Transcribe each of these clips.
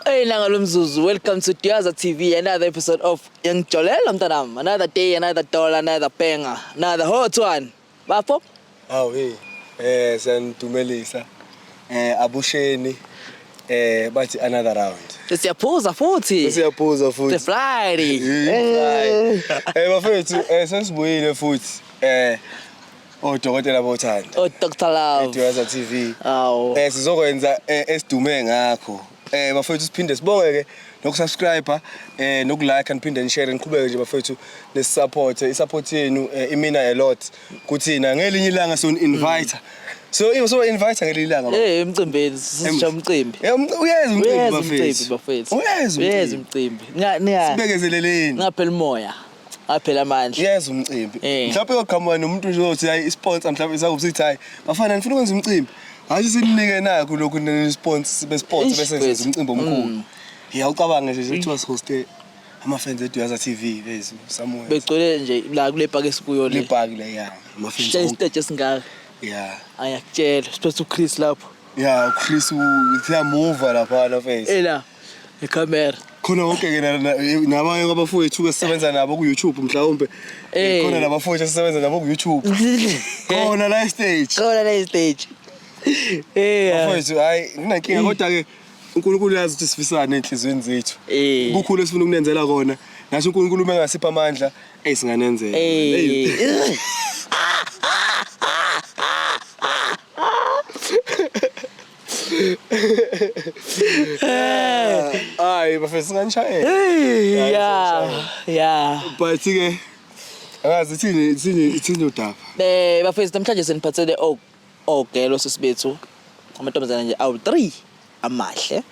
Hey nanga lomzuzu, welcome to Diaza TV, another episode of Yangijolela mntanami. Another day, another dollar, another banger, another hot one. Bafo? Hawu hey, siyanidumelisa. Abusheni bathi another round. Siyaphuza futhi. Siyaphuza The futhi. Friday. Bafethu, sesibuyile futhi. Odokotela bothando. Oh Dr. Love. Duyaza TV. Awu. Sizokwenza esidume ngakho. Bafethu siphinde sibonge ke nokusubscribe, nokulike, niphinde nishare, niqhubeke nje bafethu nesisupport. I-support yenu imina a lot kuthina. Ngelinye ilanga son invite. So iyo so invite ngelinye ilanga, baba. Emcimbini, sisho umcimbi. Uyeza umcimbi Uyeza bafethu. umcimbi bafethu. Uyeza Uyeza umcimbi. umcimbi. Nga ninga Sibekezeleleni. ngaphela umoya. Ngaphela amandla. Uyeza umcimbi. Mhlawumbe uyoqhamuka nomuntu nje ozothi hayi i-sponsor, mhlawumbe isakuthi hayi bafana nifuna ukwenza umcimbi. Hayi sininike nakho lokhu ne-sponsor, sibe sponsor Eish, bese senza mfethu. umcimbi omkhulu. Ngiyawucabanga nje kuthiwa sihoste ama-fans eDuyaza TV bethu somewhere. Begcwele nje la kule park esikuyo Le le. park le, ya. Ama-fans Shaya wonke. isiteji esingaka. Ya. Ayakutshela, siphethe uChris lapho. Ya, Chris uyamuva lapha face. Ela ikhamera. Khona wonke ke nabanye abafowethu esisebenza nabo ku YouTube mhlawumbe. Khona nabafowethu esisebenza nabo ku YouTube. Khona la stage. Khona la stage. Bafowethu hayi nginankinga kodwa ke uNkulunkulu uyazi ukuthi sifisane enhlizweni zethu. Kukhulu esifuna ukunenzela kona. Nathi uNkulunkulu uma engasipha amandla esinganenzela. Hayi bafethu singanishayela. Ya, ya. But ke akazi thini udaba. Bafethu namhlanje seniphathele ogelo sisibethu. Amantombazana nje awu 3 amahle.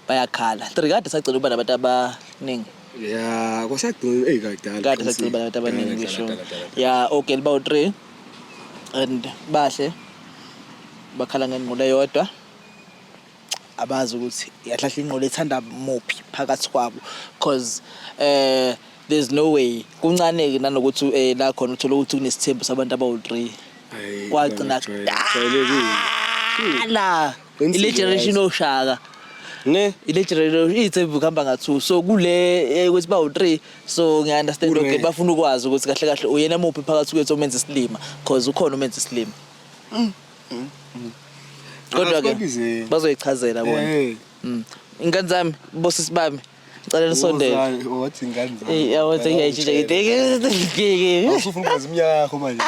Bayakhala. 3 kade sagcina ukuba nabantu abaningi. Ya, kwasagcina kadala. Kade sagcina ukuba nabantu abaningi ngisho. Ya, ogelo bawu 3 and bahle. Bakhala ngengqola eyodwa. Abazi ukuthi yahlahla ingqola ethanda muphi phakathi kwabo because there's no way kuncane ke nanokuthi la khona uthola ukuthi kunesithembu sabantu abawu3 kwagcina kudala ile generation oshaka ne ile generation ithembu kuhamba nga2 so kule ukuthi bawu3 so ngiya understand okay bafuna ukwazi ukuthi kahle kahle uyena muphi phakathi kwethu omenza isilima because ukhona omenza isilima. Kodwa ke bazoyichazela bona. Ingane zami, bosisi bami, ngicela nisondele. Wathi ingane zami. Yabo sengiyayishintsha ngithi. Awusufuna ukuveza iminyaka yakho manje.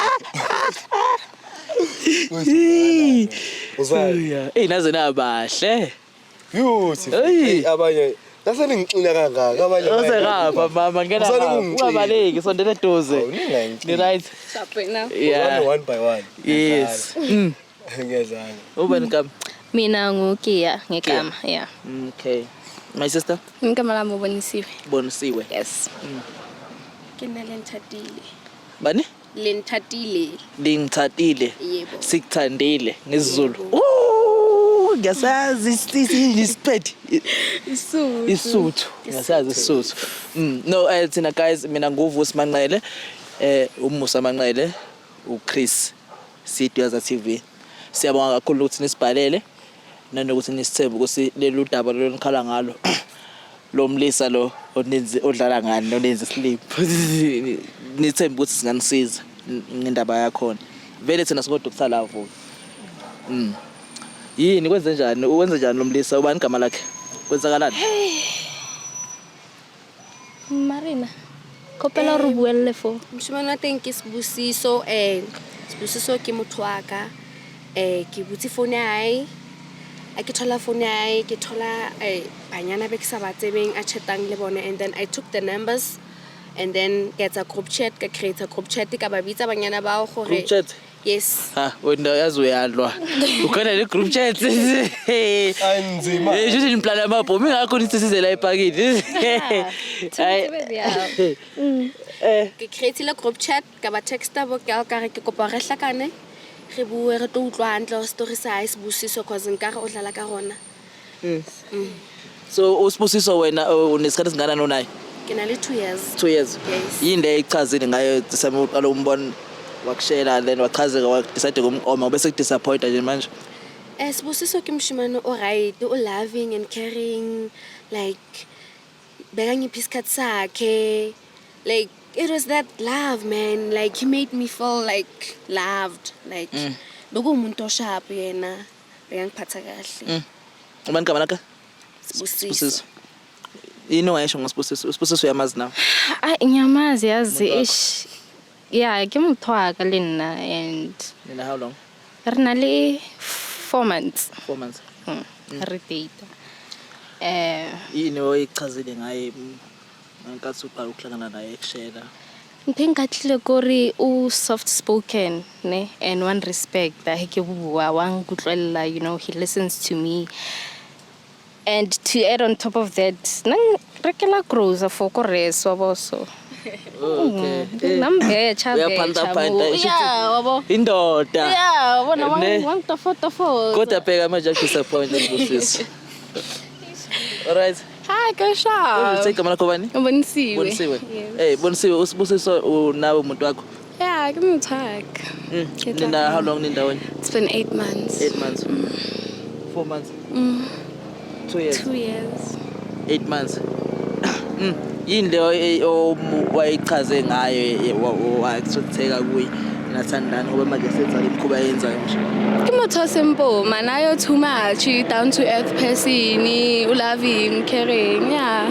Uzani. Naze nabahle. Beautiful. Abanye nase ningixina kangaka abanye. Uze ngapha mama ngena ngapha. Ungabaleki sondela eduze. Ni right. Now. Yeah. One by one. Yes. Ngiyazana. Ubani igama? Mina nguKia ngegama, yeah. Okay. My sister? Igama lami uBonisiwe. Bonisiwe. Yes. Ke nna Lenthatile. Bani? Lenthatile. Lingithathile. Yebo. Sikuthandile ngesiZulu. Ngiyasazi isiphethe. Isuthu. Isuthu. Ngiyasazi isuthu. No, thina guys mina nguVusi Manqele. uMusa Manqele, uChris, siDuyaza TV. Siyabonga kakhulu ukuthi nisibhalele nanokuthi nisithembe ukuthi lelu daba lolu nikhala ngalo lo mlisa lo oninzi odlala ngani nonenza sleep. Nithembe ukuthi singanisiza ngendaba yakhona. Vele thina singo Dr Love. Yini kwenze njani? Uwenze njani lo mlisa? Ubani igama lakhe? Kwenzakalani? Marina, kopela re buelle fo. Moshimane wa teng ke Sibusiso, Sibusiso ke motho wa ka. Ke butse phone ya hae. A ke thola phone ya hae, ke thola banyana be ke sa ba tsebeng a chatang le bone, and then I took the numbers and then ke etsa group chat, ka create a group chat ka ba bitsa banyana bao gore Group chat? Yes. Ha, wena yazi uyalwa. Ukhona le group chat. Anzima. Shuthi niplana amabhomu ingakho nithi size la epakini. Hayi. Ke create-ile group chat ka ba texta bo girl ka re ke kopa re hlakane re bue re tlo utlwa hantle hore story sa hae Sibusiso cause nkare o dlala ka rona. So uSibusiso wena unesikhathi esingakanani unaye? Ke na le 2 years. 2 years. Yes. Yini le ichazile ngayo sami uqala umbona wakushela then wachazeka wa decide kumqoma bese kudisappoint nje manje? Sibusiso ke moshimane o right, o loving and caring, like bekangipha isikhathi sakhe. Like it was that love, man. Like he made me feel like loved. Like bekuwumuntu osharp yena. Bekangiphatha kahle. Ubani igama lakhe? Sibusiso. Sibusiso. Yini ongayisho ngoSibusiso? Usibusiso uyamazi nawe? Ai, ngiyamazi yazi. Motho wa ka. Eish. Yeah, ke motho wa ka le nna and Nina how long? re na le 4 months. 4 months. Re date. Yini oyichazile ngaye ngenkathi uqala ukuhlangana naye ekushela? Ntho e nkatlile kore o soft spoken ne and one respect he ke bua wa nkutlwella, he listens to me. And to add on top of that, nna rekela grocer for ko res wa bo so. Okay. Nna mbetšha Uyaphanta betšha phanta, mo. isho ukuthi Yeah, wa bo. Indoda. Yeah, wa bona Ne. wa ntofotofo. Kodwa bheka manje disappointed Sibusiso. All right. Hi, go shop. Uthi igama lakho bani? Bonisiwe. Bonisiwe. Eh, Bonisiwe, uSibusiso unawe umuntu wakho. Yeah, give me a tag. Nina how long nindawonye? It's been 8 months. 8 months. 4 months. 2 years. 2 years. 8 months. Yini leyo wayichaze ngayo wathutheka kuye nathandana ngoba manje senza lemikhuba yenzayo nje? Ke motho o simple, man. Ayo too much, down to earth person, loving, caring, yeah.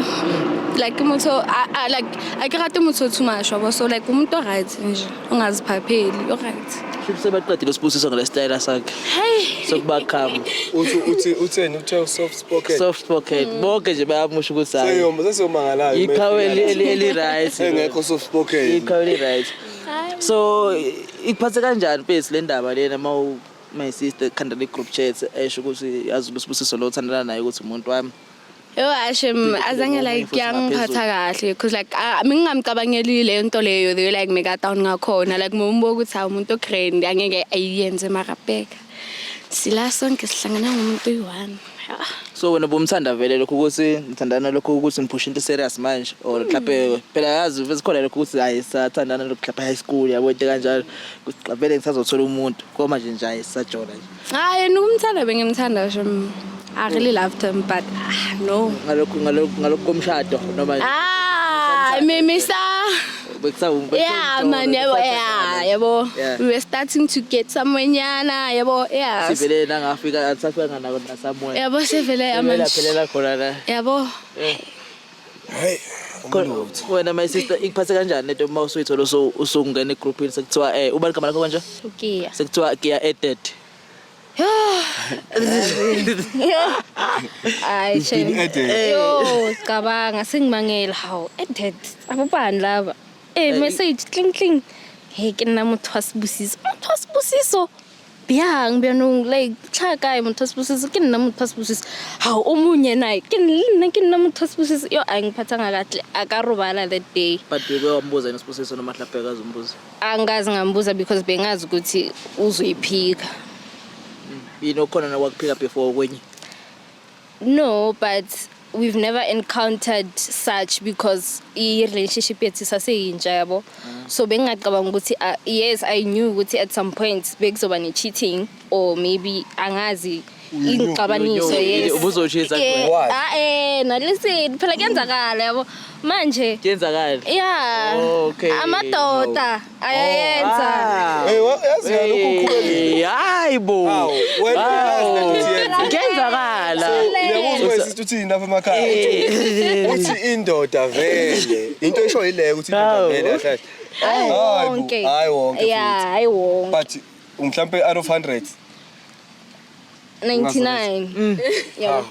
Like motho I like I ke rate motho too much, wa bo, so like umuntu right nje, ongaziphapheli, o right. Shuthi sebaqedile uSibusiso ngale style sakhe. Hey. Sokuba calm, Uthi uthi utheni uthe soft spoken. soft spoken. Bonke nje bayamusho ukuthi hayi. Seyoma sesiyomangalayo. Iqhawe eli right. Engekho soft spoken. Iqhawe eli right. So ikuphathe kanjani mfethu le ndaba lena ma my sister khanda le group chat esho ukuthi yazi uSibusiso lo othandana naye ukuthi umuntu wami. Yo ashem azange like Futhi yangiphatha ngaphezulu. kahle because like mingingamcabangeli le nto leyo they like mega down ngakhona like mombuka ukuthi hawu umuntu grand angeke ayiyenze mara bheka sila sonke sihlangana ngumuntu oyi-one. So wena bomthanda vele lokho ukuthi nithandana lokho ukuthi niphusha into serious manje or mhlawumbe phela yazi besikhona lokho ukuthi hayi sathandana lokho mhlawumbe high school yabo into kanjalo ukuthi vele ngisazothola umuntu kodwa manje nje hayi sisajola nje. Hayi yena ukumthanda bengimthanda shem. I really loved him but no. Ngalokho ngalokho ngalokho komshado noma Mimisa. Yeah man yabo, yeah yabo. Yeah. We were starting to get somewhere nyana yabo, yeah. Sivele nangafika asafika nako na somewhere. Yabo sevele Sivele manje. aphelela khona la. Yabo. Hey. Wena my sister ikuphathe kanjani lento uma usuyithola usungena egroupini sekuthiwa ubani igama lakho kanje? Ukiya. Sekuthiwa Kia added. Ay, shame. Added. Yo, cabanga sengimangela hawu added. Abobani laba? Message kling kling. Hey, ke nna motho wa Sibusiso. Motho wa Sibusiso. Byang byanong like tla kae motho wa Sibusiso ke nna motho wa Sibusiso. Hawu omunye naye ke nna ke nna motho wa Sibusiso. Yo angiphathanga kahle akarobala that day. But bebe wambuza yena Sibusiso noma mhlawumbe akazumbuza. Angazi ngambuza because bengazi ukuthi uzoyiphika. Yini okhona nawakuphika before kwenye? No, but we've never encountered such because i-relationship yethu isaseyintsha yabo. So bengingacabanga ukuthi yes I knew ukuthi at some point bekuzoba ne-cheating or maybe angazi ingxabaniso, yes. Ubuzochitha What? Na listen phela kuyenzakala yabo manje. Kuyenzakala. Yeah. Okay. Amadoda ayayenza. Hey, yazi lokhu ukhulelile. Hayi bo. Hawu, wena uyazi lento ukuthi yenze. Kuyenzakala. Uyakuzwa wena uthini lapha emakhaya? Uthi indoda vele. Into esho yileyo ukuthi indoda vele kahle. Hayi Hayi bo, wonke. hayi wonke Yeah, futhi. hayi wonke. But mhlambe out of 100 99. Yabo.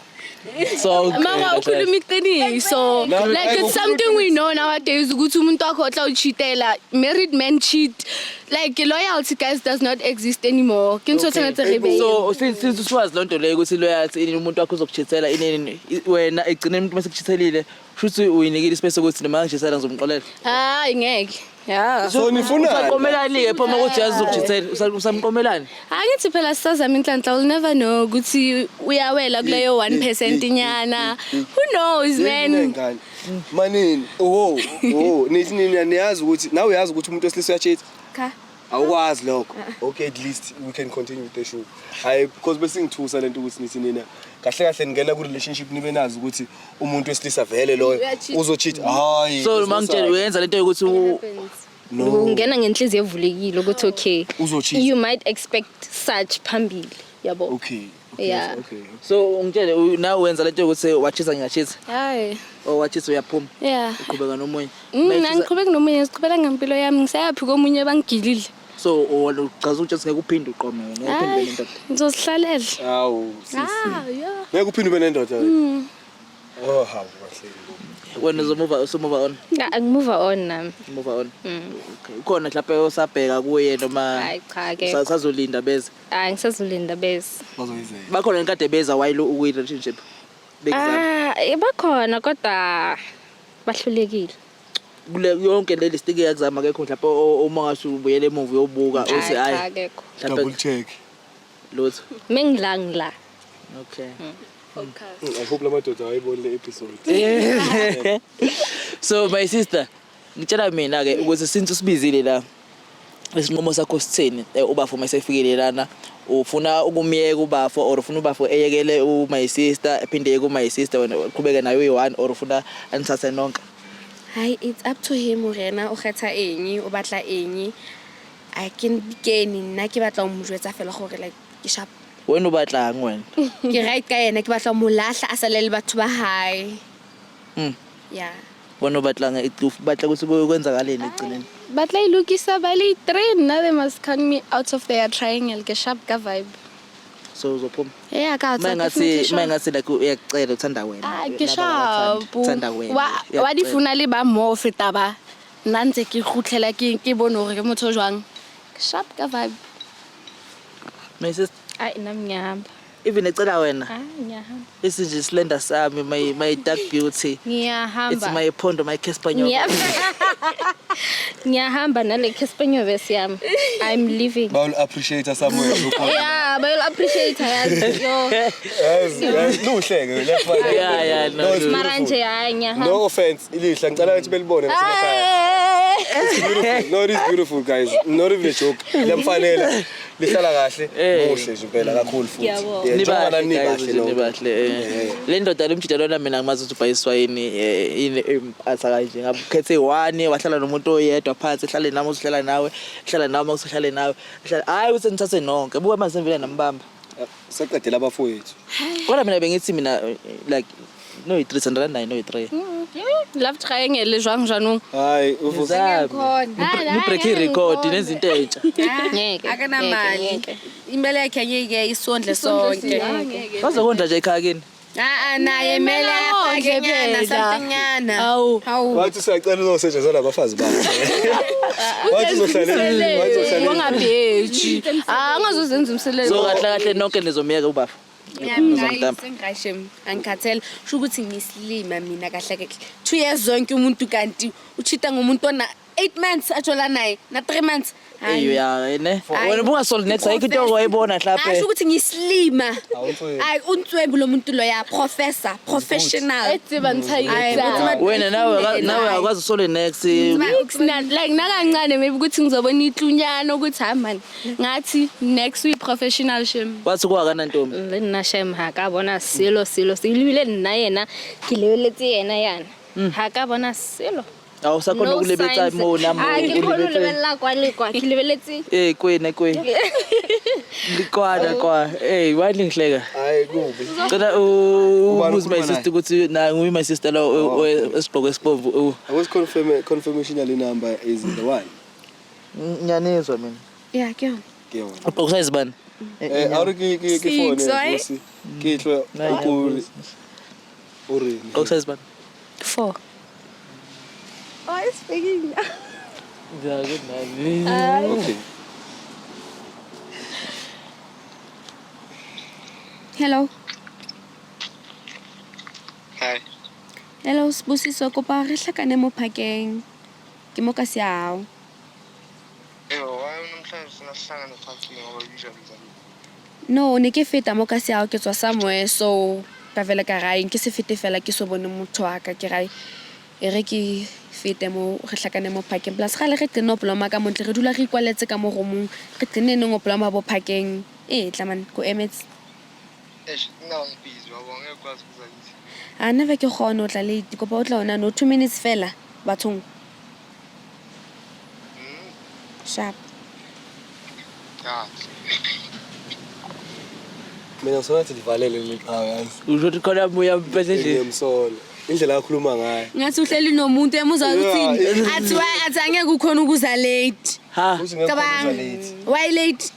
So Mara ukhuluma iqiniso. No, Like it's something we know nowadays ukuthi umuntu wakho otla uchitela. Married men cheat. Like loyalty guys does not exist anymore. Ke ntho tshwanetse re be. So since uswazi lonto leyo ukuthi loyalty ini umuntu wakho uzokuchithela ini wena egcineni umuntu masekuchithelile shuthi uyinikile ispace ukuthi noma ngishithela ngizomxolela. Hayi ngeke. Yeah. So nifunani? Usaqomelani ke phoma ukuthi yazi uzokuchithela usamqomelani? Angithi phela sisazama inhlanhla will never know ukuthi uyawela kuleyo 1% nyana. Who knows man? Nengane. Manini, oh, oh, nithi nini niyazi ukuthi nawe uyazi ukuthi umuntu wesilisa uyacheat? Cha. Awukwazi lokho. Okay, at least we can continue with the show. Hayi, because besingithusa lento ukuthi nithi nina kahle kahle ningena ku relationship nibe nazi ukuthi umuntu wesilisa vele loyo uzocheat. Hayi. So there's no mangitshela such. uyenza lento yokuthi No. Ungena ngenhliziyo evulekile ukuthi okay. Uzocheat. You might expect such phambili, yabo. Okay. Okay. Yeah. Okay. So ungitshele nawe wenza lento yokuthi wachisa ngiyachisa Hayi. or wachisa uyaphuma Yeah. uqhubeka nomunye. Mina Mayishisa- ngiqhubeka nomunye, ngiqhubela ngempilo yami, ngisayaphi komunye bangigilile. So uchaza ukuthi ngeke uphinde uqome wena, ngeke uphinde ube Hayi, nendoda. ngizozihlalela. Awu sisi. Ah, yeah. Ngeke uphinde ube nendoda wena. Oh, hawu kahle. Wena uzomuva usumuva on, Angimove on nami. move on. Okay. Ukhona mhlawumbe osabheka kuye noma Hayi cha ke. sazolinda beze. Hayi ngisazolinda bese. Bazoyizela. Bakhona kade beza while ukwi relationship. Bekuzama. Ah, bakhona kodwa bahlulekile. Kule yonke le list yakuzama akekho mhlawumbe uma ngase ubuyele emuva uyobuka uthi Hayi cha hayi akekho. Double mhlawumbe check. lutho. Mengila ngila. Okay. I hope lamadoda awayiboni le episode. So my sister, ngitshela mina ke ukuthi since usibizile la isinqumo sakho sitheni ubafo masefikile lana ufuna ukumyeka ubafo or ufuna ubafo eyekele u my sister ephinde yeke u my sister wena uqhubeke naye uyi-one or ufuna anithathe nonke? Hayi, it's up to him hore yena o kgetha eng, o batla eng. A ke kene nna ke batla ho mo jwetsa fela gore like ke sharp. Wena o batlang wena? Ke right ka yena, ke batla ho mo lahla a sale le batho ba hae. Yeah. Wena o batlang batla ukuthi kwenzakaleni ekugcineni? Batla ilukisa ba le three nna they must count me out of their triangle ke sharp ka vibe. So uzophuma? Yeah, ka Ma ngathi ma ngathi like uyakucela uthanda wena. Ah, ke Laba sharp. uthanda wena. Wa wa di Uyakucela. funa le ba mo feta ba. Nna ntse ke kgutlela ke bone hore ke motho o jwang. Ke sharp ka vibe. My sister, Hayi nami ngiyahamba. even ecela wena. Hayi ngiyahamba. This is just slender sami, my dark beauty. Ngiyahamba. It's my pondo, my Casper Nyoka. Ngiyahamba nale Casper Nyovest yami. I'm leaving. Bawul appreciate somewhere. Yeah, bayol appreciate yazi. Yo. Yazi, yazi, luhle ke liyafana. Yeah, no, No, it's Mara beautiful. nje hayi ngiyahamba. No offense, ilihle ngicela ukuthi belibone ngasemakhaya. It's beautiful. No, it is beautiful guys. Not even a joke. Liyamfanela. Lihlala kahle. Eh. Muhle nje impela kakhulu futhi. Ngiyabonga. Yeah, njengoba Nibahle nani guys, nibahle nje nonke. nibahle. Le ndoda lemjida lona mina ngimazi ukuthi ubhayiswa yini yini empatha kanje. Ngabe ukhethe one wahlala nomuntu oyedwa phansi ehlale nami uzohlala nawe, ehlala nawe uzohlale nawe. Ehlala hayi ukuthi nithathe nonke. Buka manje vele nambamba. Saqedela abafowethu. Kodwa mina bengithi mina like no i3 sandala no i3. Love triangle le jwang jwanong. Hayi, uvusi. Ni break record nezinto entsha. Ngeke. Akanamali. Imali yakhe angeke isondle sonke. Bazokondla nje ekhaya kini. Ah, naye mele afake nyana phela. something nyana. Awu. Hawu. Wathi usiyacela uzosetshenziswa nabafazi bakhe. Wathi uzohlale, wathi uzohlale. Wangabheji. Ah, angazozenza umsebenzi. So kahle kahle nonke nizomiyeka ubafa. Nizomtampa. Sengirashem angikhathele sho ukuthi ngiyisilima mina kahle kahle 2 years zonke umuntu kanti uchita ngomuntu ona 8 months ajola naye na 3 months. Eyo ya ne. Hayi. Wena ubungasoli next ayikho into okoyibona mhlawumbe. Asho ukuthi ngiyisilima. Awuntswembu. Hayi untswembu lo muntu loya professor professional. Etsiba Hayi, ngithayitsa. uthi Wena nawe nawe akwazi usole next. Like nakancane maybe ukuthi ngizobona itlunyana ukuthi hayi man ngathi next week professional shame. Wathi kwakana ntombi. Le nna shem ha ka bona selo selo se ebile nna yena ke lebeletse yena yana. Ha ka bona selo. Awusakhona No ukulebetsa signs. mo na mo. Ah, ke kgone ho ulebetse- lebella kwa le kwa ke lebeletse. Eh kwena kwe. Likwana kwa. Eh why ningihleka? Hayi kubi. Cela Ubani ubuze my ukhuluma sister ukuthi na nguye my sister lo esigqoko esibomvu. Awusi confirm confirmation yale number is the one. Ngiyanizwa mina. Yeah, ke yona. Ke yona. Ugqoka size bani? Eh, awure ke Six, phone right? Vusi. Ke tlo o o re. Ugqoka size bani? 4. Oh, it's speaking. Yeah, good night. Okay. Hello. Hi. Hello Sibusiso kopa re hlakane mo parkeng. Ke mo ka siao. Eyo, why namhlanje singahlangana parking ngoba usually ngizama. No, ne ke feta mo ka siao ke tswa somewhere so ka vele ka rae ke se fete fela ke so bone motho wa ka ke rae. E re ke fete mo re hlakane mo parkeng. Plus gale re qenne ho bloma ka montle, re dula re ikwaletse ka mo roomong. Re qenne neng ho bloma bo parkeng. E tla man, ko emetse. Eish, nna ngibhizi wabo, ngeke ukwazi ukuza kithi. A never ke kgone ho tla late. Kopa o tla hona no 2 minutes fela bathong. Sharp. Ya. Mina ngisola ukuthi livalele leli qhawe yazi. Usho ukuthi khona muya mpethe nje. Ngiyamsola. Indlela akhuluma ngayo. Ngathi uhleli nomuntu emuzwa ukuthini? Athi why athi angeke ukhona ukuza late. Ha. Uthi ngeke Cabanga. uza late. Why late?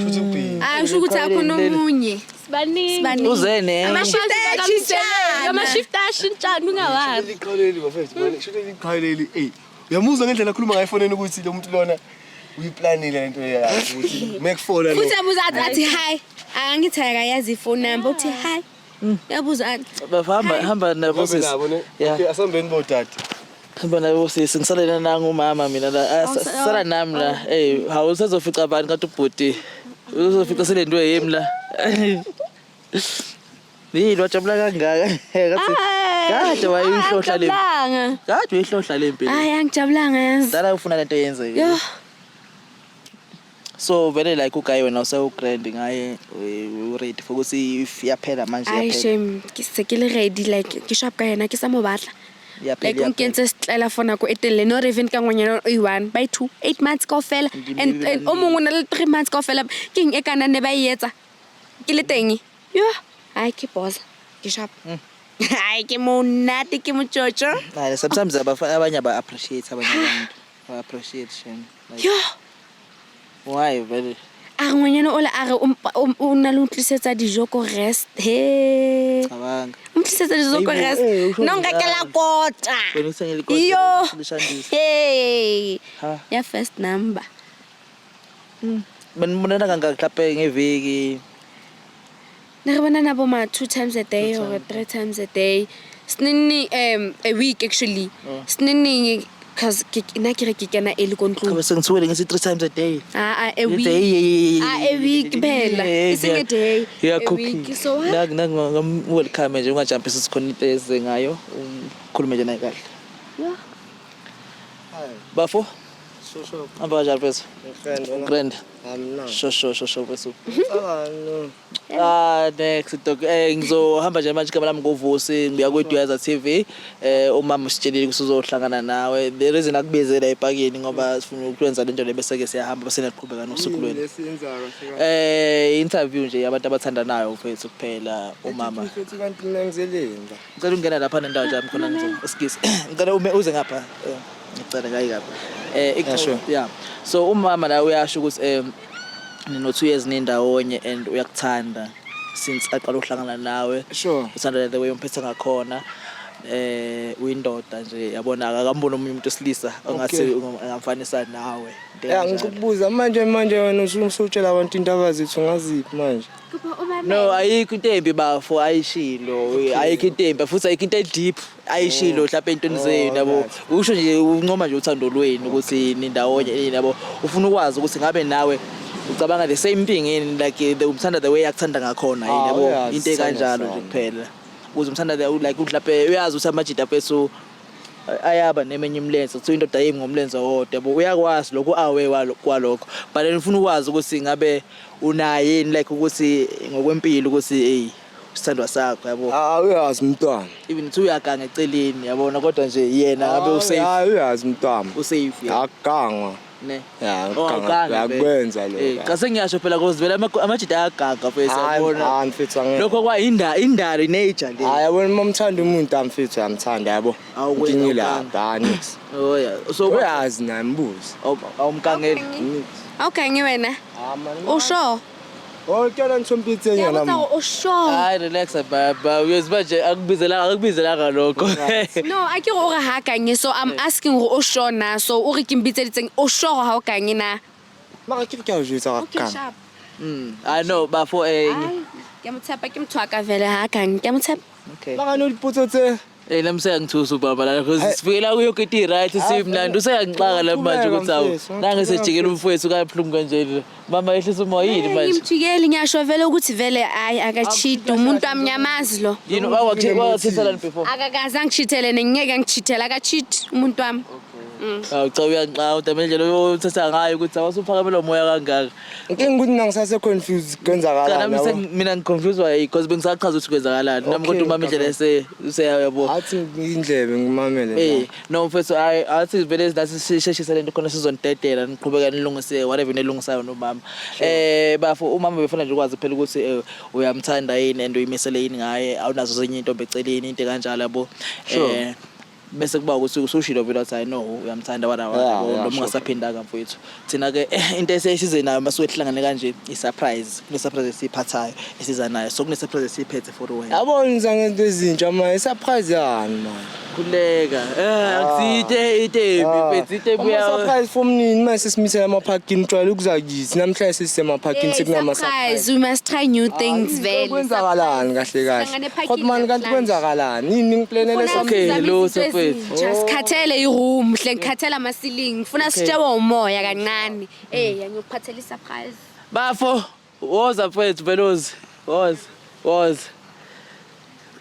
Futhi ubhizi. Ah, usho ukuthi akhona omunye. Sibaningi. Sibaningi. Uze ne. Ama-shift ayashintshana. Ama-shift ashintshana ungawazi. Leli qhawe leli bafethu, manje shuthi leli qhawe leli ey. Uyamuzwa ngendlela akhuluma ngayo efonini ukuthi lo muntu lona uyiplanile lento yakhe ukuthi mekufona lo. Futhi abuza athi hi. Angithi akayazi ifone number uthi hi. Yabuza athi Hamba hamba nabo Hambe sisi. nabo ne. Yeah. Okay, asambeni bodade. Hamba nabo sisi ngisalele nangu umama mina la. Ah, Sala nami la. Hey, hawu usazofica abantu kanti ubhuti. Uzofica selento yemi la. Yini wajabula kangaka? Ngathi kade wayihlohla le. Angijabulanga. Kade uyihlohla le mpilo. Hayi angijabulanga yazi. Dala ufuna lento yenzeke. Yo. So vele like uguy wena usewu-grand ngaye u-ready for ukuthi if iyaphela manje Ai iyaphela. shame, ke se ke le ready like ke sharp ka yena ke sa mo batla. Iyaphela, Like o iyaphela. nkentse setlaela for nako e telele not even ka ngwanyana o i-one by 2 8 months kaofela and o mongwe o na le 3 months kaofela ke eng e kana ne ba e etsa ke le teng yo ai ke boza ke sharp ai ke monate ke motjotjo Hayi, sometimes abanye aba-appreciate abanye abantu. Ba-appreciate shame. Like, yo why vele? A re ngwanyana ola a re o na le o ntlisetsa dijo ko rest he Cabanga. o ntlisetsa dijo ko Hayibo, rest usho nna o nrekela njalo. kota Wena uthengele ikota yo lishandisa. hey Ha. ya first number Benibonana kangaki mhlawumbe ngeviki? Ne re bonana bo ma 2 times a day or 3 times a day senenne a week actually Oh. senenne cause nna ke re ke kena early ko ntlong Cha sengithukele ngithi 3 times a day. Ah, ah, a Ngithi, week. hey, hey, hey, Ah, a week phela. hey, E seng a day. Yeah, A cooking. week. So ha? Nang nang welcome nje ungajumpisi sikhona into eze ngayo. Ukhulume nje naye kahle. Yeah. Bafo, Sho sho. hamba kanjani mfethu? Friend, wena. Grand. Amna. Sho sho sho sho mfethu. Cabanga. Ah next dog ngizohamba nje manje igama lami ngoVusi ngibuya kweDuyaza TV umama usitshelile ukuthi uzohlangana nawe the reason akubizela epakini ngoba sifuna ukwenza lento le bese ke siyahamba bese niyaqhubeka nosuku lwenu Lesiyenzayo kahle. Interview nje yabantu abathandanayo mfethu kuphela umama Mfethu kanti mina ngizeleni la. ngicela ungena lapha nendawo nje khona ngizo excuse ngicela ume uze ngapha ngicela ngayi ngapha Yeah, sure. Yeah, so umama la uyasho ukuthi nino 2 years nindawonye and uyakuthanda since aqala ukuhlangana nawe. Uthanda the way umphethe ngakhona uyindoda nje yabona akamboni omunye umuntu wesilisa ongathi angamfanisa nawe. Into Ya enjalo. ngikubuza manje wena usutshela abantu indaba zethu ngaziphi manje? No, ayikho into embi bafo ayishilo, ayikho into embi futhi ayikho into deep ayishilo mhlawumbe entweni zenu yabo. Usho nje uncoma nje uthando lwenu ukuthi nindawonye yabo. Ufuna ukwazi ukuthi ngabe nawe ucabanga the same thing yini like the umthanda the way akuthanda ngakhona yini Ah, yabo uyazi, into ekanjalo nje sithanda kuphela. Ukuze umthanda the like mhlawumbe uyazi ukuthi amajita afethu ayaba nemenye imilenze kuthiwa indoda yimi ngomlenze owodwa yabo uyakwazi lokhu awe kwalokho but then ufuna ukwazi ukuthi ngabe unaye yini like ukuthi ngokwempilo ukuthi hey isithandwa sakho yabo. Ah uyazi mntwana. Even uthi uyaganga eceleni yabona kodwa nje yena ngabe usafe. Hayi uyazi mntwana. Usafe yena. Akugangwa. Ne. Ya Oh, akuganga. awuganga vele. Uyakwenza lokho. Cha sengiyasho phela cause vele amajita ayagaga mfethu Hayi yabona. hayi mfethu angeke. Lokho kwa indalo nature le. Hayi yabona uma umthanda umuntu amfethu uyamthanda yabo. Awukwenza, Inkinga awuganga. lapha hayi nix. Oh yeah. So Uyazi naye mbuzi. Awumkangeli. Awugangi wena. Ah man. O sure? Oh tshela nithompithe Ke a nyana. botsa hore o sure? Hayi relax baba uyazi manje akubizelanga lokho. No, a ke re o re ha kanye so I'm asking hore o sure na so o re ke mbitseditseng o sure hore ha o kanye na. Mara ke re ke a o jwetsa ga Okay, kang. sharp. I know bafo Ai, ke a mo tshepa ke motho wa ka vele ha kanye ke a mo tshepa. Okay. Mara no dipotso tse Eh nami seyangithusa ubaba la because sifikela kuyo yonke into i-right simnandi useyangixaka la manje ukuthi hawu nange sejikela umfowethu kabuhlungu kanje mama yehlisa umoya yini manje. Ngimjikeli ngiyasho vele ukuthi vele hayi akachiti umuntu amnyamazi lo. Yini wawathithelani before? Akakaze angishithele nengeke angishithele akachiti umuntu wami. Hawu cha uyangixa udaba indlela oyothatha ngayo ukuthi awusuphakamela umoya kangaka. Inkinga ukuthi mina ngisase confused Cha kwenzakalani. nami Yabo. mina ngiconfused wayi because bengisachaza ukuthi kwenzakalani. Nami Okay, kodwa umama indlela ese useyayabo. Athi indlebe ngimamele. Eh no mfethu hayi athi vele nathi sisheshise lento khona sizonidedela niqhubeka nilungise whatever nilungisayo nomama. Eh bafo umama befuna nje ukwazi phela ukuthi uyamthanda yini and uyimisele yini ngaye awunazo zenye intombi eceleni into kanjalo yabo. Sure. Bese kuba ukuthi usushilo vele wathi hayi no uyamthanda wala wala Yeah, yabo, yeah, noma sure. ungasaphindanga mfowethu. Thina ke into esesize nayo masuke sihlangane kanje i surprise kune surprise esiyiphathayo esiza nayo so kune surprise esiyiphethe for wena. Yabo niza ngento ezintsha manje surprise yani manje. Khuleka. Eh akusite itembi mfethu itembi Ama ya. surprise for mnini manje sesimisela emaphakini ujwayele ukuza kithi namhlanje sesisemaphakhini sekunama Surprise, we must try new things vele. Kwenzakalani kahle kahle? Sihlangane ephakini Kodwa mani kanti namhlanje. kwenzakalani? Yini ngiplanele Ngifuna Okay, sizame lutho, izinto mfethu. ezintsha. Sikhathele iroom, hle ngikhathele ama-ceiling. Ngifuna sitshewe umoya kancane. Eh, ngiyokuphathela i-surprise. Bafo, woza mfethu Velozi. Woza. Woza.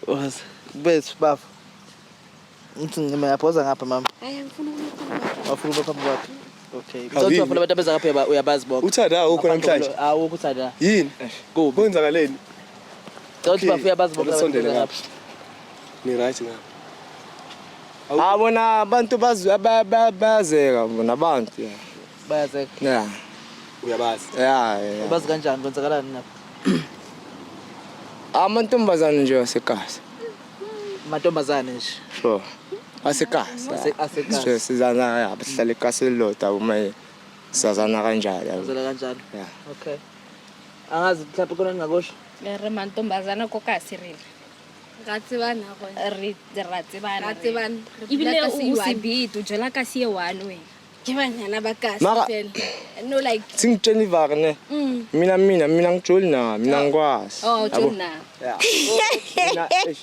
Woza. Bethu bafo. Ngithi ngime ngapha woza ngapha mama. Hayi, angifuni ukumkhuluma. Wafuna ube phambi kwakhe. Okay. Hawu, Ngicela yini? ukuthi abantu abeza ngapha uyabazi bonke. Uthanda awukho namhlanje? Awukho uthanda. Yini? Kubi. Kwenzakaleni? Ngicela ukuthi Okay, bafo uyabazi bonke abantu sondele abeza ngapha. ngapha. Ni right ngapha. Abona abantu bayazeka bona abantu yeah. Bayazeka. Yeah. Uyabazi. Yeah. yeah. Ubazi kanjani kwenzakalani ngapha? Amantombazane nje asekasi. Amantombazane nje. Sure. Asekasi. Asekasi. Sure sizana ya bahlala ekasi elilodwa uma sazana kanjalo yabo. Uzela kanjalo. Yeah. Okay. Angazi mhlawumbe khona ngingakusho. Re mantombazana ko kasi rena. Ra tsebana gona. Re ra tsebana. Ra tsebana. Re Ebile dula o ka se o sebete o jela kasi e one wena. Ke banyana ba kasi Mara- fela. No like Singitshela ivaka ne. Mina mina mina ngijoli na mina ngikwazi. Oh, Yabo. jona. Yeah. Mina eish.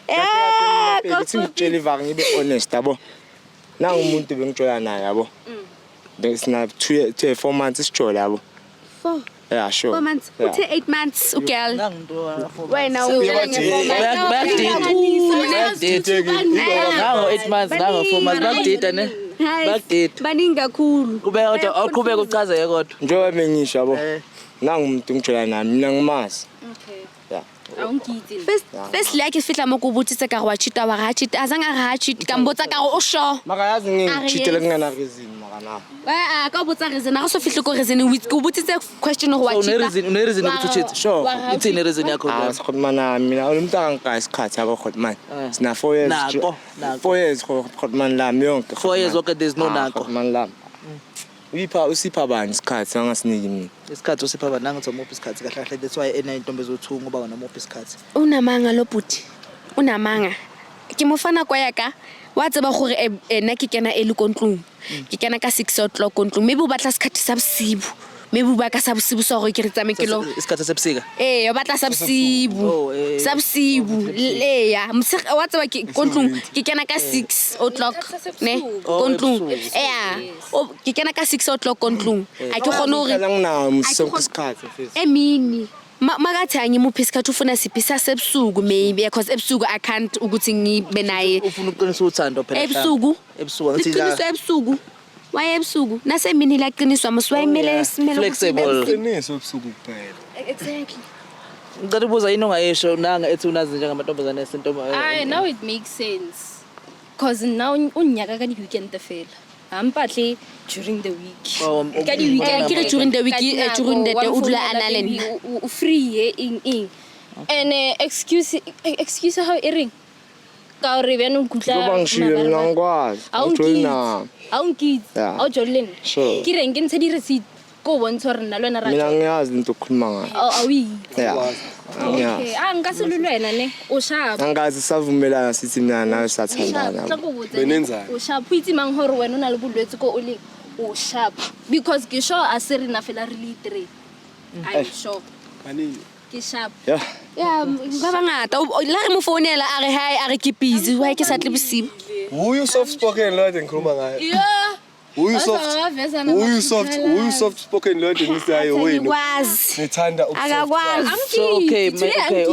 Kahle kahle mina singitshela ivaka ngibe honest yabo. Nangu umuntu bengijola naye yabo. Besina 2 2 4 months sijola yabo. Four. Yeah, sure. 4 months. Yeah. Uthe 8 months ugirl. Nangu umuntu Wena utshela nge-4 months. Bayakudida. Nango 8 months, nango 4 months bakudida ne. Hayi, Bakudida. Baningi kakhulu. Qhubeka kodwa awuqhubeke uchazeke kodwa. Njengoba bengisho yabo. Eh. Nangu umuntu ngijola naye mina ngimazi. Okay. Yeah. Awungitsi. First like fihla mo ko botsitse ka re wa cheat-a wa re ha cheat-a a zang a re ha cheat ka mbotsa ka re o sure. Mara yazi Are ngingitshitele yes. kungena reason mara na. A ka o botsa reason a re so fihle ko reason ke o botsitse question gore wa So une cheat-a. reason, une reason ukuthi ucheat. Sure. Ithini reason yakho? Ah, Khotman mina umuntu akangikaya isikhathi yabo Khotman. Eh. Sina 4 years. Nako, nako. 4 years Khotman lami yonke. 4 years okay there's no Ah, nako. Khotman lami. Uyipha usipha bani isikhathi angasiniki mina. Isikhathi usipha bani nangithi umuphi isikhathi kahle kahle that's why enayintombi ezothunga ngoba wena umuphi isikhathi. Unamanga lo buti. Unamanga. Ke mo fa nako ya ka wa tseba gore nna ke kena early ko ntlong. Ke kena ka 6 o'clock ko ntlong. Maybe o batla sekhathi sa bosibu. Maybe o batla sa bosibu sa gore ke re tsamaye ke lo. Isikhathi sebusika. Ee, o batla sa bosibu. Oh, eh. Sa bosibu. Eya, wa tseba ke ko ntlong ke kena ka 6 o'clock ne Oh, ko ntlong. ebusuku. Eya, ke kena ka 6 o'clock ko ntlong. A ke kgone hore Ngicela nginawo A ke sonke kgone- isikhathi mfethu. emini makathi angimuphi isikhathi ufuna siphi sasebusuku maybe because ebusuku I can't ukuthi ngibe naye Ufuna ukuqinisa uthando phela. ebusuku Ebusuku angithi la. liqiniswa ebusuku waye ebusuku nasemini laqiniswa mos wayemele yeah. simele ukuthi Flexible. Qiniso ebusuku kuphela. Exactly. Ngicela ukubuza yini ongayisho nanga ethi unazi njengamantombazane esentombi. Ay, now it makes sense. Cause now unyaka ka di weekend fela. Ampatle during the week. Oh, Ka di weekend. Eh, ke re during the week, Ka dinako, during the wa day o dula a mfounela na le baby, nna. O free ye eng eng. And excuse how e reng? Ka hore bjanong ke utlwa Ngoba ngishiye mina ngikwazi. Ngijoli na. Awungitse. Yeah. Awujoli le nna. Sure. Ke reng ke ntshe di-receipt ko o bontsha hore nna le wena ra Mina jola. ngiyazi into okhuluma ngayo. A o itse. Yeah. Okay. Angiyazi. Ah, nka se lwe le wena ne. O sharp. Angazi savumelana sithi mina nawe sathandana. Tla ko botse. Benenzani? O sharp. O itse mang hore wena o na le bolwetse ko o le o sharp. Because ke sure a se rena fela re le three. I'm sure. Baningi. Ke sharp. Yeah. Ya, ba bangata. La re mo founela a re hi, a re ke busy. Why ke sa tle bosibu? Uyu soft spoken lo kade ngikhuluma ngayo. Yeah. Uyu soft. Wazawaveza Uyu soft, uyu soft spoken lo kade ngithi hayi wena. Akwazi. Ngithanda ubusoft. Akakwazi. So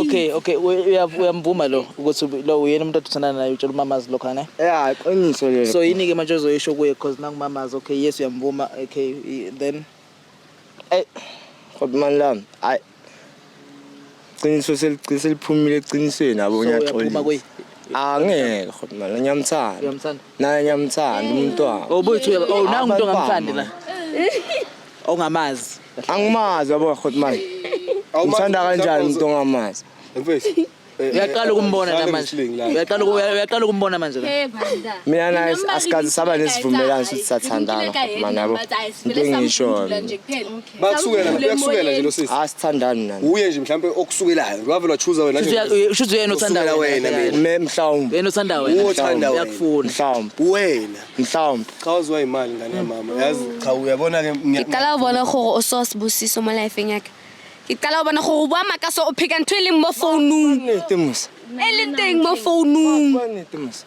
okay, okay, uyamvuma lo ukuthi lo uyena umuntu othandana naye, utshela umamazi lokho ne? Ya, iqiniso lelo. So yini ke manje ozoyisho kuye, because nangumamazi, okay, yes, uyamvuma, okay, then Hotman lami, hayi. Qiniso seliphumile eqinisweni yabo. So uyaphuma ngiyaxolisa. kuye? Angeke Hotman, ngiyamthanda. Uyamthanda? Naye ngiyamthanda umuntu wami. Oh boy, oh, nangu umuntu ongamthandi la. Ongamazi. Angimazi yabo Hotman. Ngithanda kanjani umuntu ongamazi? Mfethu. Uyaqala ukumbona la manje. Uyaqala ukumbona manje la. Hey banda. Mina naye asikaze saba nesivumelwano sokuthi sathandana Hotman yabo. Into engishoyo. Bakusukela, uyakusukela nje lo sisi. Asithandani nani. Uye nje mhlambe okusukelayo. Wavele wachuza wena nje. Shuthi uyena othanda Usukela wena mina. Me mhlawumbe. Uyena othanda wena. Uthanda wena. Uyakufuna. Mhlawumbe. Wena. Mhlawumbe. Cha, uzwa imali ngane yamama. Yazi cha, uyabona ke Ke qala ho bona gore o so Sibusiso mo lifeng ya ka. Ke qala ho bona gore o bua maka so o pheka ntho e leng mo founung. Nnete musa. E leng teng mo founung. Nnete musa.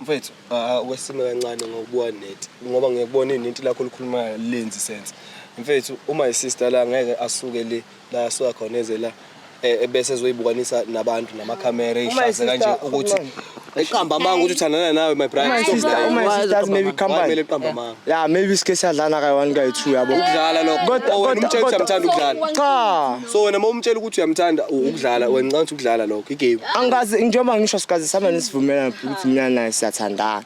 Mfethu, wesime kancane ngokubuka net ngoba ngiyakubona ineti lakho likhuluma lenzi sense. Mfethu, uma isister la ngeke asuke le la asuka khona eze la ebese ezoyibukanisa nabantu namakhamera eyihlaze kanje ukuthi eqamba amanga ukuthi uthandana nawe, my brother. My sister, my sisters maybe Why company. kumele eqamba amanga? Yeah, maybe sike siyadlana kayi-one kayi-two yabo. Ukudlala lokho. Kodwa- Oh, wena kodwa- umtshela ukuthi uyamthanda ukudlala. Cha. So wena uma umtshela ukuthi uyamthanda ukudlala, wena ngicabanga ukuthi ukudlala lokho igame. Angikaze, njengoba ngisho, sikaze saba nesivumelwano ukuthi mina naye siyathandana.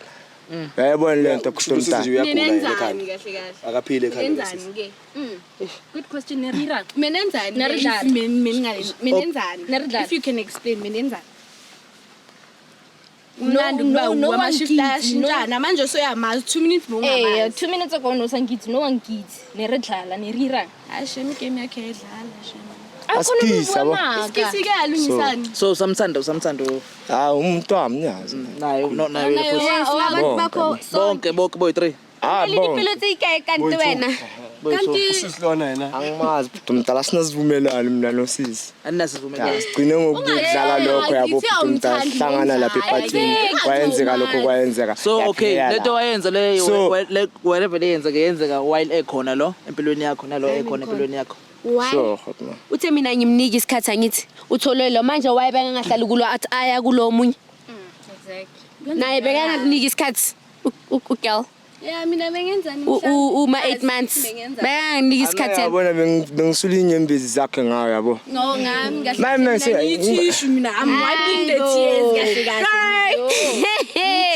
Uyayibona le nto Kusho ukuthi kusho usisi nje uyagula yena Nenenzani ekhanda. kahle kahle? Akaphile ekhanda lo sisi. Nenzani ke? Good question, Nerira. Menenzani? Naridlala. Menenzani? Naridlala. If you can explain menenzani? No, Mnandi ukuba no, no one ama-shift kids, ayashintshana manje soyamazi 2 minutes Eh, bongamazi. 2 minutes ago no sangitsi, no one kids. Ne re dlala, ne re irang. Hayi shame, igame yakhe yedlala shame. Asikisi, yabo. Isikisi-ke alungisani. So usamthanda, usamthanda Hayi, umuntu wami nyazi. Naye no naye futhi. Abantu bakho Bonke bonke boy 3. Ah, le bon. dipelo tse ikae kante wena? Boy 2. Usisi lona yena. Angimazi bhuti mdala, sinasivumelwano mina nosisi. Anasivumelwano. Ya, sigcine ngokudlala lokho yabo bhuti mdala, sihlangana lapha ephathini. Kwayenzeka lokho kwayenzeka. So okay, Yaphela lento la. wayenza le whatever le yenzeka yenzeka while ekhona lo empilweni yakho nalo ekhona empilweni yakho. Why? Sure, Hotman. Uthe mina ngimnika isikhathi, angithi uthole lo manje, waye bengangahlali kulo athi aya kulo omunye. Exactly. Naye bekangakuniki isikhathi ugirl. Ya, mina bengenzani? Uma 8 months bekanganginiki isikhathi yena. Yabona bengisula inyembezi zakhe ngayo yabo. No, ngami kahle. Manje mina Ngiyithishu mina, I'm wiping the tears kahle kahle.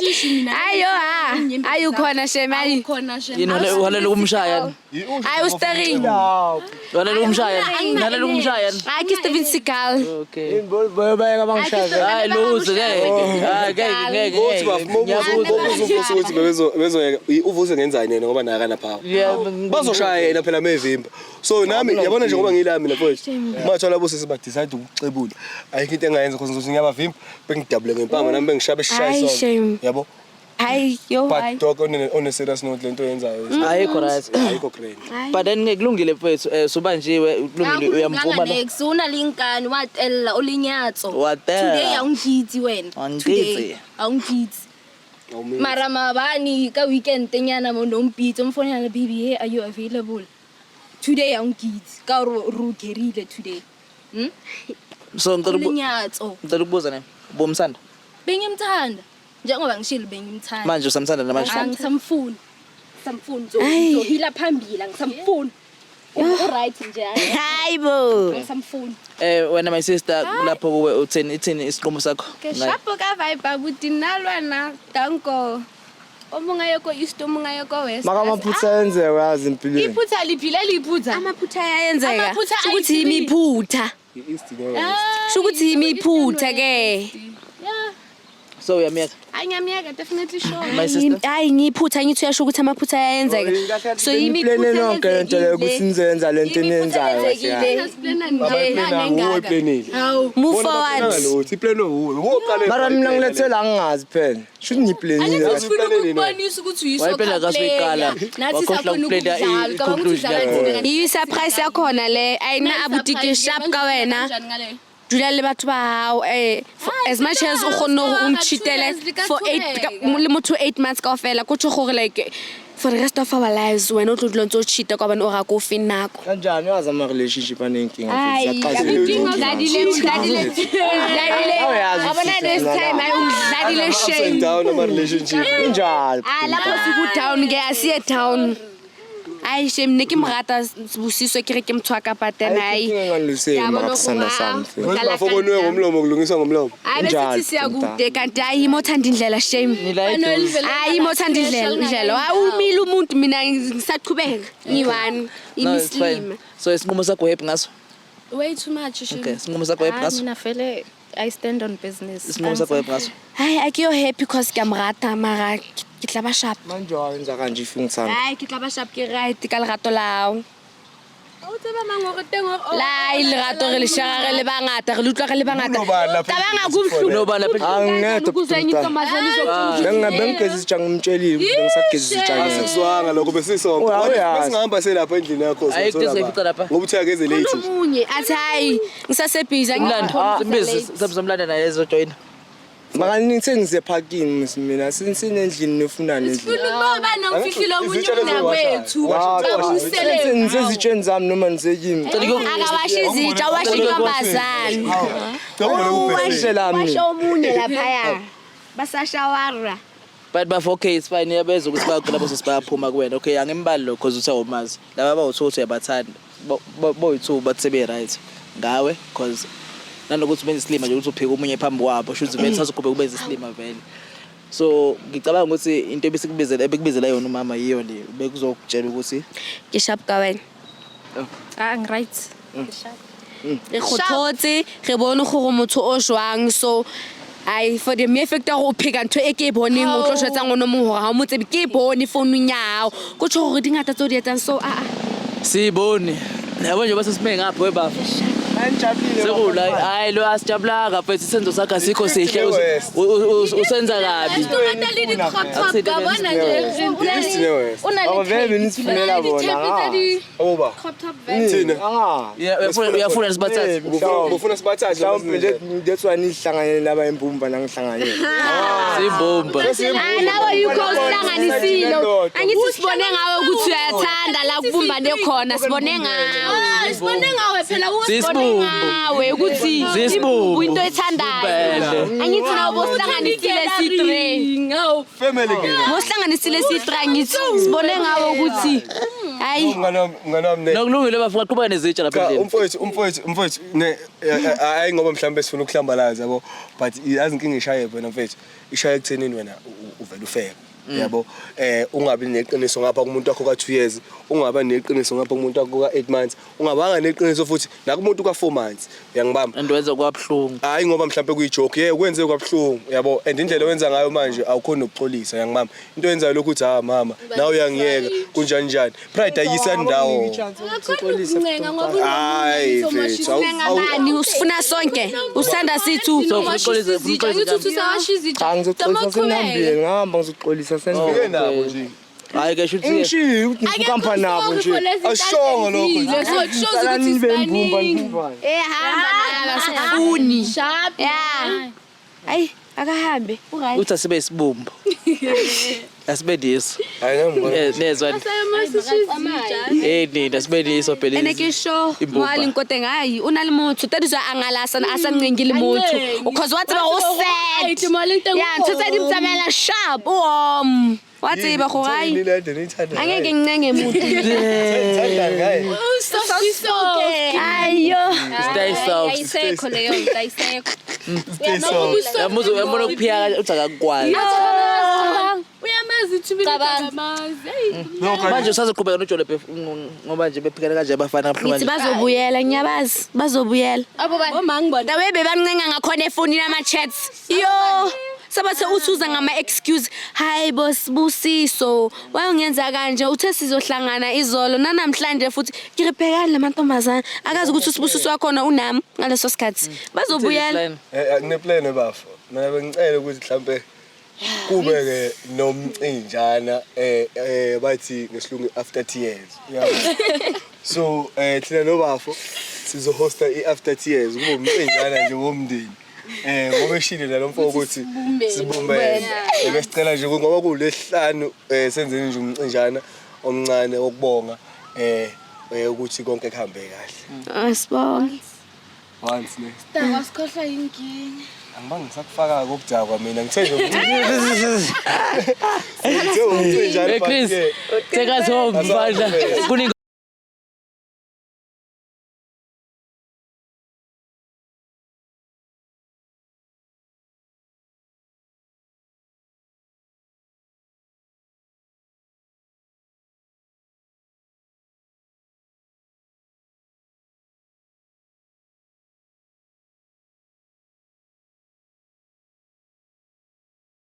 Ayo ha, ayukhona shame, ayi. Khona shame. Yini uhalela ukumshaya? Ayi ustering. Uhalela ukumshaya? Uhalela kumshaya? Hayi ke Steven Seagal. Okay. Bayeka bangishaya. Hayi lose ngeke. Hayi ngeke ngeke. Uthi bafo mobuza uVusi ukuthi bezoyeka uVusi ngenzani yena ngoba naye akana power. Yeah, Bazoshaya yena phela mevimba. So nami yabona njengoba ngila mina mfowethu. Uma thola bosisi ba decide ukuxebula. Ayikho into engayenza because ngizothi ngiyabavimba bengidabule ngempama nami bengishaya beshaya Hayi, shame. Yabo. Hayi yo hayi. But dog on a serious note, lento oyenzayo Ayikho right. ayikho grand. But then kulungile mfethu, subanjiwe, kulungile, uyamvuma lo. Next una linkani wa tella o lenyatso. Wa tella. Today awungitsi wena. Awungitsi. Today awungitsi. Mara maabane ka weekend nyana mo no mpitse o mfounela, baby, hey, are you available? Today awungitsi ka gore re o kerile today. So O ngicela lenyatso. ngicela ukubuza ne. Bomsanda. Bengimthanda. Njengoba ngishilo bengimthanda. Manje usamthanda namanje? Angisamfuni. Samfuni zohila phambili, angisamfuni. U-right nje hayi. Hayi bo. Angisamfuni. Wena my sister, lapho kuwe uthini, ithini isinqumo sakho? Ke shapo ka vibe abuti nna le wena danko. O mongwe a ye ko east, o mongwe a ye ko west. Maka amaphutha ayenzeka yazi empilweni. Iphutha liphi leli iphutha? Amaphutha ayenzeka. Amaphutha Shukuthi ayi-three. imiphutha. I-East no West. Shukuthi imiphutha ke. Yeah. So uyamiyeka Hayi ngiyamiyeka, definitely sure. my sister? Hayi ngiyiphutha, ngithi uyasho ukuthi amaphutha ayenzeka. So Niplane nonke lento leyo ukuthi nizoyenza lento eniyenzayo. Imiphutha Wuwe planile. Move forward. Lutho iplan wuwe. Woqale. Mara mina ngilethela ngingazi phela. Shuthi niplanile. Angithi Sifuna ukukubonisa ukuthi Wayipela uyisoka kasikuyiqala. player. Nathi Wakhohlwa sakhona ukuplana ukudlala, ucabanga ukuthi i-conclusion udlala yakho. thina. Iyi surprise yakhona le. Ayina abuti ke sharp ka wena. Kanjani ngale? Dula le batho ba hao as much as o kgonne gore o ntšhitele for 8 le motho 8 months kaofela ko tjho gore like for the rest of our lives wena o tlo dula ntse o cheata ka gobane o ra ko o fe nako. Kanjani wazi ama-relationship anenkinga? Ai, ungidlalile. Wabona this time hayi ungidlalile Ups and shame. down ama relationship. Injalo. Ah, lapho siku-down ke asiye down. Hayi shame ne ke mo rata Sibusiso ke re ke motho wa ka but then hayi. Ayikho inkinga engalungiseki Yabona mara kusanda gore, sami. ah, Bafo koniwe ngomlomo kulungiswa ngomlomo. Hayi bese Injalo, sithi siya kude kanti hayi imo othanda indlela shame. Hayi imo othanda indlela. Hayi umile umuntu mina ngisaqhubeka. Ngiyi-one. No, it's fine. Imislima. So isinqumo sakho happy ngaso? Way too much shame. Okay, isinqumo sakho happy Ah, ngaso? mina vele I stand on business. Isinqumo sakho happy ngaso? Hayi a ke yo happy cause ke a mo rata mara ke tla ba sharp. Manje wawenza kanje if ungithanda. Hayi ke tla ba sharp ke right ka lerato lao. O tseba mang hore teng hore La lerato re le share re le bangata re le utlwa re le bangata. Unobani lapha Cabanga kubuhlungu. Unobani lapha Angingedwa Ukuzwa enye intombazane Bengigeza isitsha ngimtshelile ukuthi bengisageza isitsha ngeke. Asikuzwanga lokho besisonke. Oh, awuyazi. Besingahamba selapha endlini yakho. Ayikho sothola into ezoyifica lapha. Ngoba uthe akeze late. Omunye athi hayi ngisasebhizi Umlando, simbize samlanda naye ezojoyina. Makanithe ngisephakini mina sinendlini nifunani endlini. Ufuna ukuba nomfihlilo omunye Izitsha lezi mnakwethu. owashayo. Nisezitsheni zami noma nisekimi. Akawasha izitsha washa intombazane. Indlela mina. Washa omunye laphaya. Basashawara. But bafo okay it's fine iyabezwa ukuthi bayagula bose bayaphuma kuwena. Okay angimbali lokho because uthe awumazi. Laba abawu-two uthi uyabathanda. Boyi-two bathi sebe right ngawe because nanokuthi ubenza isilima nje ukuthi uphike omunye phambi kwabo sho ukuthi vele sazoqhubeka ubenza isilima vele. So ngicabanga ukuthi into ebesikubizela ebekubizela yona umama yiyo le bekuzokutshela ukuthi Ke sharp ka wena. Ah, ngi-right. Re kgothotse re bone gore motho o jwang so ai for the mere fact ya gore o pheka ntho e ke e boneng o tlo jwetsa ngwana o mongwe gore ga o mo tsebe ke e bone founung ya gago ko tjho gore dingata tse o di etsang so aa sibone. Yabo nje bese sime ngapho webafo. Sekula hayi lo asijabulanga mfethu isenzo sakhe asikho sihle usenza kabi. Rata le di-crop top ka bona nje. East ne-West. Abo vele benisifunela bona. Oba. Crop top vest. Thina. Angazi. Uyafuna sibathathe. Ufuna sibathathe Mhlawumbe nje that's why nihlanganyele laba imbumba nangihlanganyele. Simbumba. Ah, nawe yikho usihlanganisile angithi sibone ngawe ukuthi uyathanda la kubumbane khona sibone ngawe Sibone ngawe phela Sisibumbu. ngawe ukuthi Sisibumbu. into ethandayo angithi nawe bosihlanganisile si-three Ngawu. Family ke. bosihlanganisile si-three angithi sibone ngawe ukuthi hayi Mngani wami, mngani wami ne. Nokulungile bafo qhubeka nezitsha lapha Cha endlini. umfowethu ne hayi ngoba mhlawumbe sifuna ukuhlambalaza yabo but yazi inkinga ishaye wena mfethu ishaye ekuthenini wena uvela ufeke yabo ungabi neqiniso ngapha kumuntu wakho ka 2 years ungaba neqiniso ngapha kumuntu wakho ka 8 months ungabanga neqiniso futhi nakumuntu ka 4 months uyangibamba And wenza kwabuhlungu. hayi ngoba mhlawumbe kuyijoke yebo kwenze kwabuhlungu yabo and indlela owenza ngayo manje awukhoni nokuxolisa uyangibamba into oyenzayo lokhu uthi ha mama nawe uyangiyeka kunjani njani pride ayisani ndawo Uncenga ngoba hayi mfethu Bani usifuna sonke usithanda sithu So ufuna ukuxolisa ufuna ukuxolisa Angithi usawasha izitsha. Cha ngizoxolisa senihambile ngihamba ngizoxolisa senihambile. ufike nabo nje Hayi ke shuthi Ngishiye ukuthi ngikukampa nabo nje. Asishongo lokho nje. So it shows Salani ukuthi nibe imbumba sibaningi. nibumbane. Eh hamba naba sikufuni Sharp. ya ayi akahambe uright uthi asibe isibumbu. Asibe diso. hayi ngiyambona Nezwa. Eh nina asibe diso phela. ene ke sure Imbumba. mo a leng ko teng ai o na le motho tadiso a ngalasa a sa nqenge le motho cause wa tseba o sad ya ntho tse di mo tsamaela sharp o warm wa tseba gore ai angeke ngincenge motho ayo Stay soft. Ayisekho leyo nto ayisekho. Uyamuzwa uyambona ukuphika uthi akakwazi. Uyamazi Cabanga. Manje usazoqhubeka nojolo ngoba nje bephikana kanje abafana kabuhlungu ngithi kanje. bazobuyela ngiyabazi bazobuyela Abo bani? the way bebancenga ngakhona efonini ama-chats yo sabathe uthi uza ngama-excuse hayi bo Sibusiso wayongenza kanje uthe sizohlangana izolo nanamhlanje futhi ke re bhekani la mantombazane akazi ukuthi uSibusiso wakhona unami ngaleso sikhathi bazobuyela Ngineplan bafo. Mina bengicela ukuthi mhlambe kube ke nomcinjana bathi ngesilungu after tears. Uyabo? So thina nobafo Sizohosta i-after tears, kube umcinjana nje womndeni. Ngoba eshile la lomfo ukuthi sibumbene. Besicela nje ngoba kulesihlanu senzeni nje umcinjana omncane wokubonga ukuthi konke kuhambe kahle. Asibonge. Once ne. Wasikhohlwa yinkinga. Angibange ngisakufaka kokudakwa mina ngithe nje ngithe umcinjana Hey Chris, but-ke take us home mfana. Kuningi.